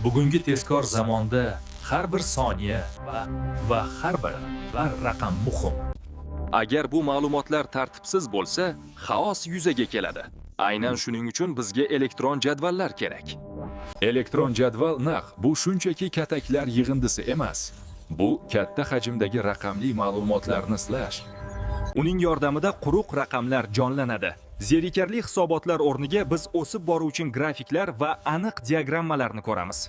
Bugungi tezkor zamonda har bir soniya va har bir raqam muhim. Agar bu ma'lumotlar tartibsiz bo'lsa, xaos yuzaga keladi. Aynan shuning uchun bizga elektron jadvallar kerak. Elektron jadval narx bu shunchaki kataklar yig'indisi emas. Bu katta hajmdagi raqamli ma'lumotlarni islash. Uning yordamida quruq raqamlar jonlanadi. Zerikarli hisobotlar o'rniga biz o'sib boruvchi grafiklar va aniq diagrammalarni ko'ramiz.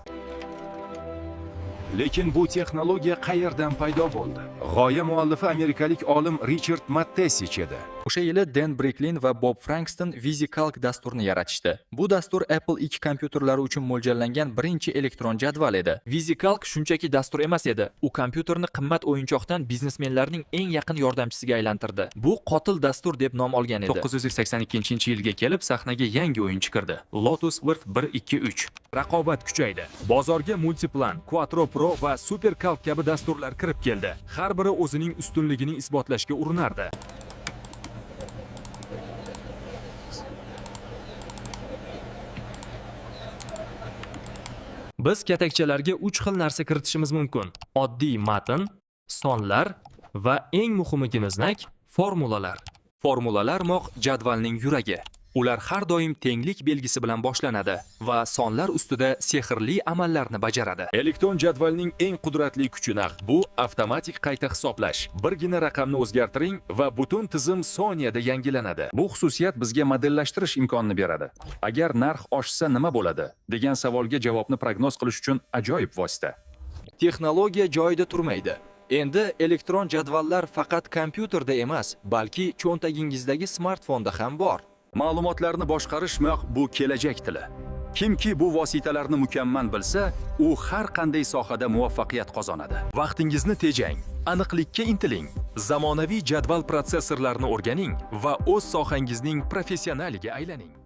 Lekin bu texnologiya qayerdan paydo bo'ldi? G'oya muallifi amerikalik olim Richard Mattesich edi. O'sha yili Den Briklin va Bob Frankston VisiCalc dasturini yaratishdi. Bu dastur Apple II kompyuterlari uchun mo'ljallangan birinchi elektron jadval edi. VisiCalc shunchaki dastur emas edi. U kompyuterni qimmat o'yinchoqdan biznesmenlarning eng yaqin yordamchisiga aylantirdi. Bu qotil dastur deb nom olgan edi. 982-yilga kelib sahnaga yangi o'yinchi kirdi. Lotus Word 123. Raqobat kuchaydi. Bozorga Multiplan, Quattro Pro va SuperCalc kabi dasturlar kirib keldi. Har biri o'zining ustunligini isbotlashga urinardi. Biz katakchalarga 3 xil narsa kiritishimiz mumkin. Oddiy matn, sonlar va eng muhimigini znak formulalar. Formulalar moq jadvalning yuragi. Ular har doim tenglik belgisi bilan boshlanadi va sonlar ustida sehrli amallarni bajaradi. Elektron jadvalning eng qudratli kuchi naq bu avtomatik qayta hisoblash. Birgina raqamni o'zgartiring va butun tizim soniyada yangilanadi. Bu xususiyat bizga modellashtirish imkonini beradi. Agar narx oshsa nima bo'ladi degan savolga javobni prognoz qilish uchun ajoyib vosita. Texnologiya joyida turmaydi. Endi elektron jadvallar faqat kompyuterda emas, balki cho'ntagingizdagi smartfonda ham bor. Ma'lumotlarni boshqarish moq bu kelajak tili. Kimki bu vositalarni mukammal bilsa, u har qanday sohada muvaffaqiyat qozonadi. Vaqtingizni tejang, aniqlikka intiling, zamonaviy jadval protsessorlarini o'rganing va o'z sohangizning professionaliga aylaning.